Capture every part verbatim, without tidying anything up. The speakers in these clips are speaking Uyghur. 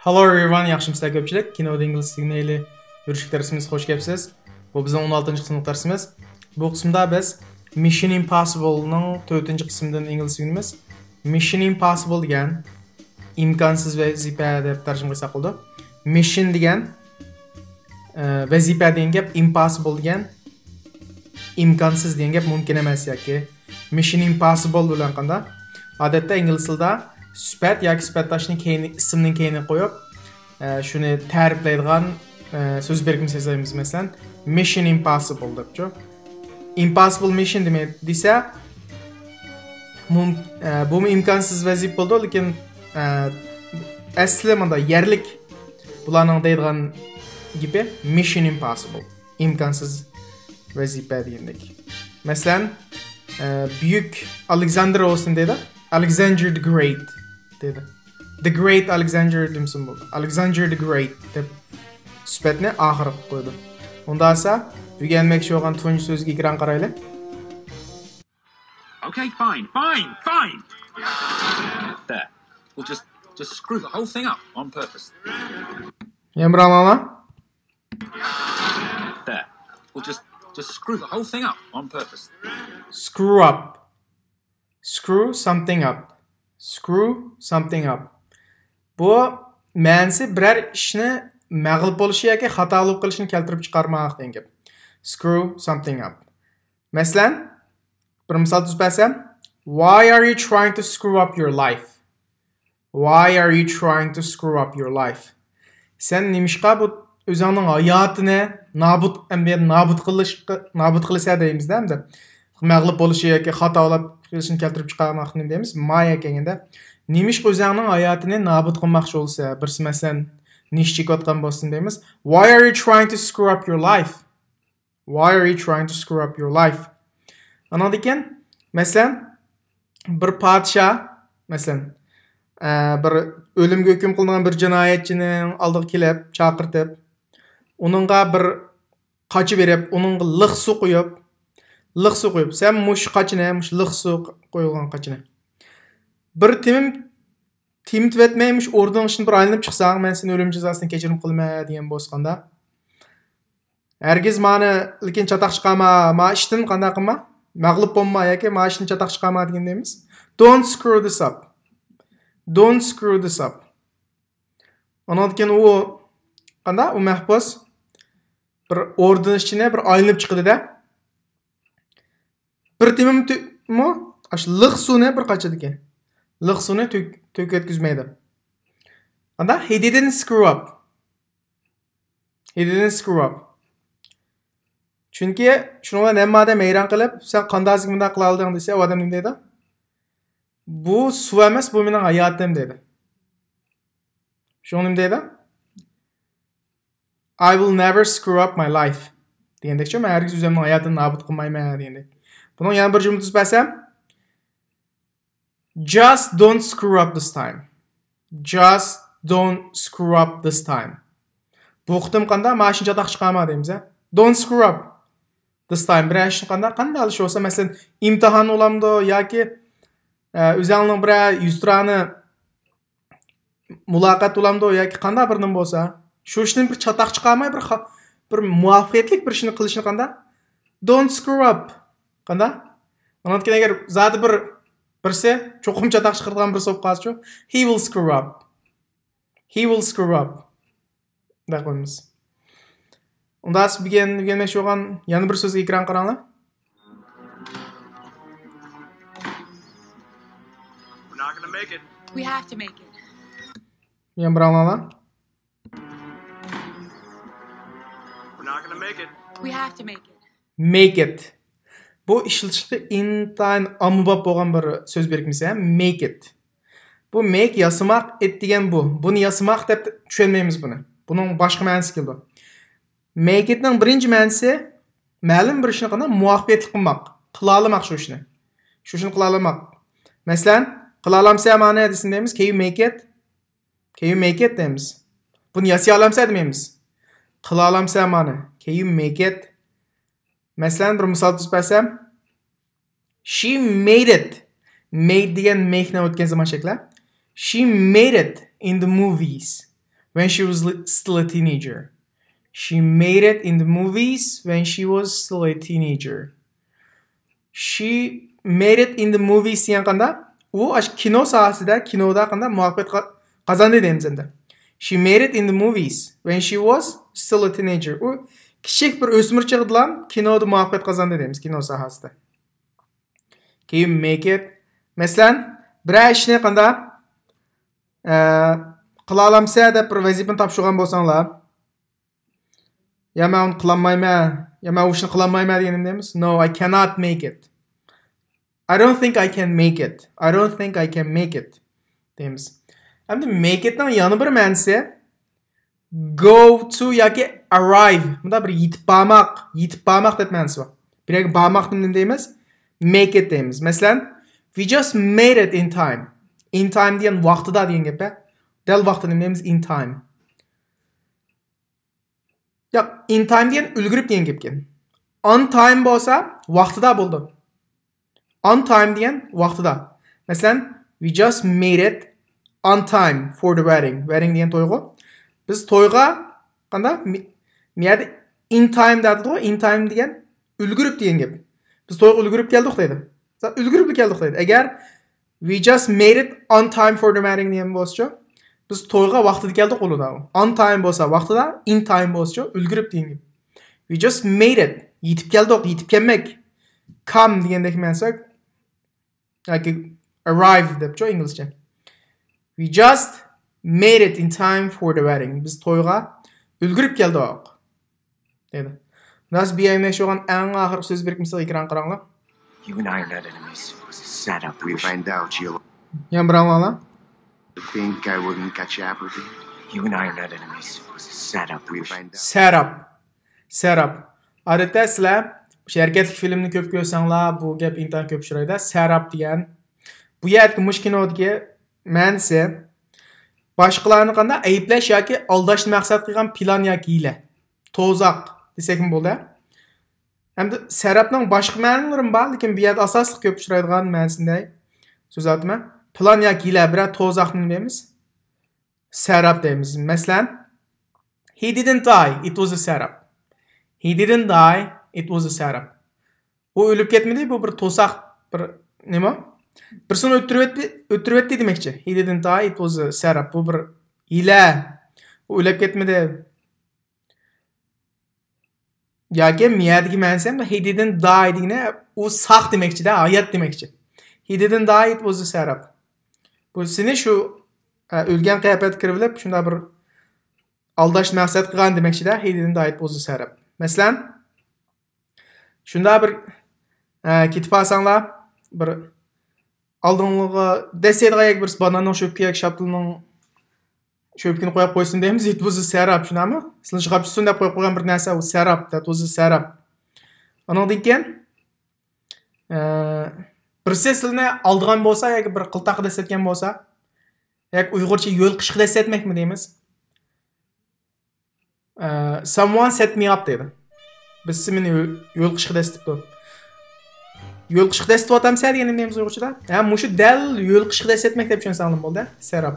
Hello everyone، ياخشىمۇسىلەر كۆپچىلىك؟ كىنودا ئىنگلىز تىلىنى ئەيلى يۈرۈشلۈك دەرسىمىز، خوش كەپسىز. بۇ بىزنىڭ ئون ئالتىنچى قىسىملىق دەرسىمىز. بۇ قىسىمدا بىز Mission Impossible نىڭ تۆتىنچى قىسمىدىن ئىنگلىز ئۆگىنىمىز. Mission Impossible دېگەن ئىمكانسىز ۋەزىپە دەپ تەرجىمە قىلساق بولىدۇ. Mission دېگەن، ئە، ۋەزىپە دېگەن گەپ، impossible دېگەن ئىمكانسىز دېگەن گەپ، مۇمكىن ئەمەس ياكى Mission Impossible بىلەن قانداق؟ ئادەتتە ئىنگلىز تىلىدا سۈپەت ياكى سۈپەتداشنى كەينى، ئىسىمنىڭ كەينىگە قويۇپ، ئە، شۇنى تەرىپلەيدىغان، ئە، سۆز بىرىكمىسى ياسايمىز. مەسىلەن، Mission Impossible دەپچۇ. Impossible mission دېمەي دېسە، مۇم-، ئە، بۇمۇ ئىمكانسىز ۋەزىپە بولىدۇ، لېكىن، ئە، ئەسلى مۇندا يەرلىك بۇلارنىڭ دەيدىغان گېپى Mission Impossible. ئىمكانسىز ۋەزىپە دېگەندەك. مەسىلەن، ئە، بۈيۈك ئالېكساندر بولسۇن دەيدۇ. Alexander the Great دەيدۇ. The Great Alexander دېمىسىمۇ بولىدۇ. Alexander the Great دەپ سۈپەتنى ئاخىرىغا قويىدۇ. ئۇنداق بولسا، ئۆگەنمەكچى بولغان تۇنجى سۆزگە ئېكران قارايلى. Okay, fine, fine, fine. There. We'll just, just screw the whole thing up on purpose. يەنە بىر ئاڭلاڭلار. There. We'll just, just screw the whole thing up on purpose. Screw up. Screw something up. Screw something up. بۇ مەنىسى بىرەر ئىشنى مەغلۇپ بولۇشى ياكى خاتا بولۇپ قېلىشىنى كەلتۈرۈپ چىقارماق دېگەن گەپ. Screw something up. مەسىلەن، بىر مىسال تۈزۈپ بەرسەم، Why are you trying to screw up your life? Why are you trying to screw up your life? سەن نېمىشقا بۇ ئۆزۈڭنىڭ ھاياتىنى نابۇت، ئەمدى نابۇت قىلىشقا، نابۇت قىلىسەن دەيمىزدە، ئەمدى مەغلۇپ بولۇشى ياكى خاتا بولۇپ قېلىشىنى كەلتۈرۈپ چىقارماقنى دەيمىز. مايا كەلگەندە، نېمىشقا ئۆزۈڭنىڭ ھاياتىنى نابۇت قىلماقچى بولىسەن؟ بىرسى مەسىلەن، نېشى چېكىۋاتقان بولسۇن دەيمىز. Why are you trying to screw up your life? Why are you trying to screw up your life? ئاناندىن كېيىن، مەسىلەن، بىر پادىشاھ، مەسىلەن، ئە، بىر ئۆلۈمگە ھۆكۈم قىلىنغان بىر جىنايەتچىنىڭ ئالدىغا كېلىپ، چاقىرتىپ، ئۇنىڭغا بىر قاچا بېرىپ، ئۇنىڭغا لىق سۇ قۇيۇپ، لىق سۇ قۇيۇپ، سەن مۇشۇ قاچىنى، مۇشۇ لىق سۇ قويۇلغان قاچىنى بىر تېمىم تېمىتىۋەتمەي، مۇشۇ ئوردىنىڭ ئىچىدىن بىر ئايلىنىپ چىقساڭ، مەن سېنى ئۆلۈم جازاسىدىن كەچۈرۈم قىلىمەن دېگەن بولسا قانداق؟ ھەرگىز مانى، لېكىن چاتاق چىقارما، ما ئىشتىن قانداق قىلما، مەغلۇپ بولما ياكى ما ئىشتىن چاتاق چىقارما دېگەن دەيمىز. Don't screw this up. Don't screw this up. ئۇنىڭدىن كېيىن ئۇ قانداق؟ ئۇ مەھبۇس بىر ئوردىنىڭ ئىچىنى بىر ئايلىنىپ چىقىدۇ-دە. بىر تېمىم تۈ-، مۇ؟ ئاشۇ لىق سۇنى بىر قاچىدىكى. لىق سۇنى تۆك-، تۆكۈۋەتكۈزمەيدۇ. ئاندا he didn't screw up. He didn't screw up. چۈنكى شۇنىڭ بىلەن ھەممە ئادەم ھەيران قېلىپ، سەن قانداق مۇنداق قىلالىدىڭ دېسە، ئۇ ئادەم نېمە دەيدۇ؟ بۇ سۇ ئەمەس، بۇ مېنىڭ ھاياتىم دەيدۇ. شۇڭا نېمە دەيدۇ؟ I will never screw up my life. دېگەندەكچۇ، مەن ھەرگىز ئۆزۈمنىڭ ھاياتىنى نابۇت قىلمايمەن دېگەندەك. بۇنىڭ يەنە بىر جۈملە تۈزۈپ بەرسەم، Just don't screw up this time. Just don't screw up this time. بۇ قېتىم قانداق؟ ماشىنا چاتاق چىقارما دەيمىز، ھە؟ Don't screw up this time. بىرەر ئىشنى قانداق، قانداق ئىش بولسا، مەسىلەن، ئىمتىھان بولامدۇ ياكى، ئە، ئۆزەڭنىڭ بىرەر يۈزتۇرانە مۇلاقات بولامدۇ ياكى قانداق بىر نېمە بولسا، شۇ ئىشتىن بىر چاتاق چىقارماي، بىر خا-، بىر مۇۋەپپەقىيەتلىك بىر ئىشنى قىلىشنى قانداق؟ Don't screw up. قانداق؟ ئۇنىڭدىن كېيىن ئەگەر زادى بىر، بىرسى چوقۇم چاتاق چىقىرىدىغان بىرسى بولۇپ قالسىچۇ؟ He will screw up. He will screw up. مۇنداق قويىمىز. ئۇندا سىز بۈگۈن ئۆگەنمەكچى بولغان يەنە بىر سۆزگە ئېكران قاراڭلار. We're not gonna make it. We have to make it. يەنە بىر ئاڭلاڭلار. We're not gonna make it. We have to make it. Make it. بۇ ئىشلىتىشلىقى ئىنتايىن ئاممىباب بولغان بىر سۆز بىرىكمىسى، ھە؟ Make it. بۇ make ياسىماق، it دېگەن بۇ. بۇنى ياسىماق دەپ چۈشەنمەيمىز بۇنى. بۇنىڭ باشقا مەنىسى كېلىدۇ. Make it نىڭ بىرىنچى مەنىسى مەلۇم بىر ئىشنى قانداق مۇۋەپپەقىيەتلىك قىلماق، قىلالىماق شۇ ئىشنى. شۇ ئىشنى قىلالىماق. مەسىلەن، قىلالامسەن مانى دېسە دەيمىز، can you make it؟ Can you make it دەيمىز. بۇنى ياسىيالامسەن دېمەيمىز. قىلالامسەن مانى. Can you make it؟ مەسىلەن، بىر مىسال تۈزۈپ بەرسەم، She made it. Made دېگەن make نى ئۆتكەن زامان شەكلى. She made it in the movies. when she was li- still a teenager. She made it in the movies when she was still a teenager. She made it in the movies دېگەن قانداق؟ ئۇ ئاشۇ كىنو ساھەسىدە، كىنودا قانداق مۇۋەپپەقىيەت قا- قازاندى دەيمىز ئەمدى. She made it in the movies when she was still a teenager. ئۇ كىچىك بىر ئۆسمۈر چېغىدىلا كىنودا مۇۋەپپەقىيەت قازاندى دەيمىز، كىنو ساھەسىدە. كېيىن make it. مەسىلەن، بىرەر ئىشنى قانداق، ئە، قىلالامسەن دەپ بىر ۋەزىپىنى تاپشۇرغان بولساڭلار، يا مەن ئۇنى قىلالمايمەن، يا مەن ئۇ ئىشنى قىلالمايمەن دېگىنىمىز، no, I cannot make it. I don't think I can make it. I don't think I can make it دەيمىز. ئەمدى make it نىڭ يەنە بىر مەنىسى go to ياكى arrive. مۇنداق بىر يېتىپ بارماق، يېتىپ بارماق دەپ مەنىسى بار. بىر يەرگە بارماقنى نېمە دەيمىز؟ Make it دەيمىز. مەسىلەن، we just made it in time. In time دېگەن ۋاقتىدا دېگەن گەپ. دەل ۋاقتىدا نېمە دەيمىز؟ In time. ياق، in time دېگەن ئۈلگۈرۈپ دېگەن گەپكەن. On time بولسا ۋاقتىدا بولىدۇ. On time دېگەن ۋاقتىدا. مەسىلەن، we just made it on time for the wedding. Wedding دېگەن تويغۇ. بىز تويغا قانداق؟ مۇ يەردە in time دەيدىغۇ، in time دېگەن ئۈلگۈرۈپ دېگەن گەپ. بىز تويغا ئۈلگۈرۈپ كەلدۇق دەيدۇ. ئۈلگۈرۈپلا كەلدۇق دەيدۇ. ئەگەر we just made it on time for the wedding دېگەن بولسىچۇ، بىز تويغا ۋاقتىدا كەلدۇق بولىدۇ. On time بولسا ۋاقتىدا، in time بولسىچۇ، ئۈلگۈرۈپ دېگەن گەپ. We just made it. يېتىپ كەلدۇق، يېتىپ كەلمەك. Come دېگەندەك مەنىسى ياكى arrive دەپچۇ ئىنگلىزچە. We just made it in time for the wedding. بىز تويغا ئۈلگۈرۈپ كەلدۇق. دەيدۇ. راست بىيەمەش بولغان ئەڭ ئاخىرقى سۆز بىرىكمىسىگە ئېكران قاراڭلار. You and I are not enemies. It's a setup. We find out you يەنە بىر ئاڭلاڭلار. Think I wouldn't catch up with you. You and I are not enemies. It's a setup. We find out. Setup. Setup. ئادەتتە سىلەر شۇ ھەرىكەتلىك فىلىمنى كۆپ كۆرسەڭلار، بۇ گەپ ئىنتايىن كۆپ ئۇچرايدۇ. Setup دېگەن. بۇ يەردىكى مۇشۇ كىنودىكى مەنىسى باشقىلارنى قانداق ئەيىبلەش ياكى ئالداشنى مەقسەت قىلغان پىلان ياكى ھىيلە. توزاق دېسەكمۇ بولىدۇ. ئەمدى سەرەپنىڭ باشقا مەنىلىرىمۇ بار، لېكىن بۇ يەردە ئاساسلىق كۆپ ئۇچرايدىغان مەنىسىنى سۆزلەۋاتىمەن. پىلان ياكى ھىيلە، بىرەر توزاقنى نېمە دەيمىز؟ سەرەپ دەيمىز. مەسىلەن، he didn't die, it was a setup. He didn't die, it was a setup. ئۇ ئۆلۈپ كەتمىدى، بۇ بىر توساق، بىر نېمە؟ بىرسىنى ئۆلتۈرۈۋەتتى، ئۆلتۈرۈۋەتتى دېمەكچى. He didn't die, it was a setup. بۇ بىر ھىيلە. ئۇ ئۆلۈپ كەتمىدى. ياكى مىيەدىكى مەنىسى ھەم he didn't die دېگىنى ئۇ ساق دېمەكچىدە، ھايات دېمەكچى. He didn't die, it was a setup. بۇ سېنى شۇ، ئە، ئۆلگەن قىياپەتكە كىرىۋېلىپ، شۇنداق بىر ئالداش مەقسەت قىلغان دېمەكچىدە، he didn't die, it was a setup. مەسىلەن، شۇنداق بىر، ئە، كېتىپ قالساڭلار، بىر ئالدىڭلارغا دەسسەيدىغان ياكى بىرسى باناننىڭ شۆپىكى ياكى شاپتۇلنىڭ شۆپىكىنى قويۇپ قويسۇن دەيمىز، it was a setup، شۇنداقمۇ؟ سىلىنى چىقارىپ چۈشسۇن دەپ قويۇپ قويغان بىر نەرسە، ئۇ setup، that was a setup. ئۇنىڭدىن كېيىن، ئە، بىرسى سىلىنى ئالدىغان بولسا ياكى بىر قىلتاققا دەسسەتكەن بولسا، ياكى ئۇيغۇرچە يۆلقىشقا دەسسەتمەكمۇ دەيمىز؟ ئە، someone set me up دەيدۇ. بىرسى مېنى يۆ-، يۆلقىشقا دەسسىتىپتۇ. يۆلقىشقا دەسسىتىۋاتامسەن دېگەننى نېمە دەيمىز ئۇيغۇرچىدا؟ ھە، مۇشۇ دەل يۆلقىشقا دەسسەتمەك دەپ چۈشەنسەڭلار بولدى. سەرەپ.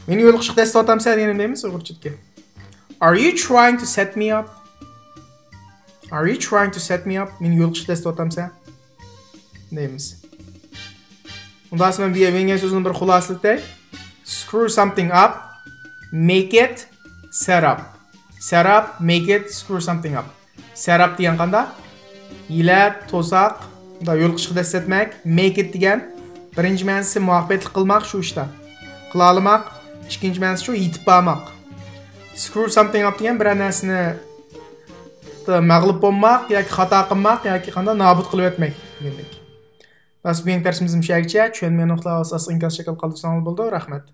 مېنى يۆلقىشقا دەسسىتىۋاتامسەن دېگەننى نېمە دەيمىز ئۇيغۇرچىدىكى؟ Are you trying to set me up? Are you trying to set me up? مېنى يۆلقىشقا دەسسىتىۋاتامسەن؟ دەيمىز. ئۇنداق مەن بۇ يەرگە سۆزنى بىر خۇلاسىلىتەي. Screw something up, make it, set up. Set up, make it, screw something up. Set up دېگەن قانداق؟ ھىيلە، توساق، مۇنداق يۆلقىشقا دەسسەتمەك. Make it دېگەن بىرىنچى مەنىسى مۇۋەپپەقىيەتلىك قىلماق شۇ ئىشتا. قىلالىماق. ئىككىنچى مەنىسى شۇ يېتىپ بارماق. Screw something up دېگەن بىرەر نەرسىنى مەغلۇپ بولماق ياكى خاتا قىلماق ياكى قانداق نابۇت قىلىۋەتمەك دېگەندەك. بەس، بۈگۈنكى دەرسىمىز مۇشۇ يەرگىچە. چۈشەنمىگەن نۇقتىلار بولسا ئاستا ئىنكاس شەكلىدە قالدۇرساڭلار بولىدۇ. رەھمەت.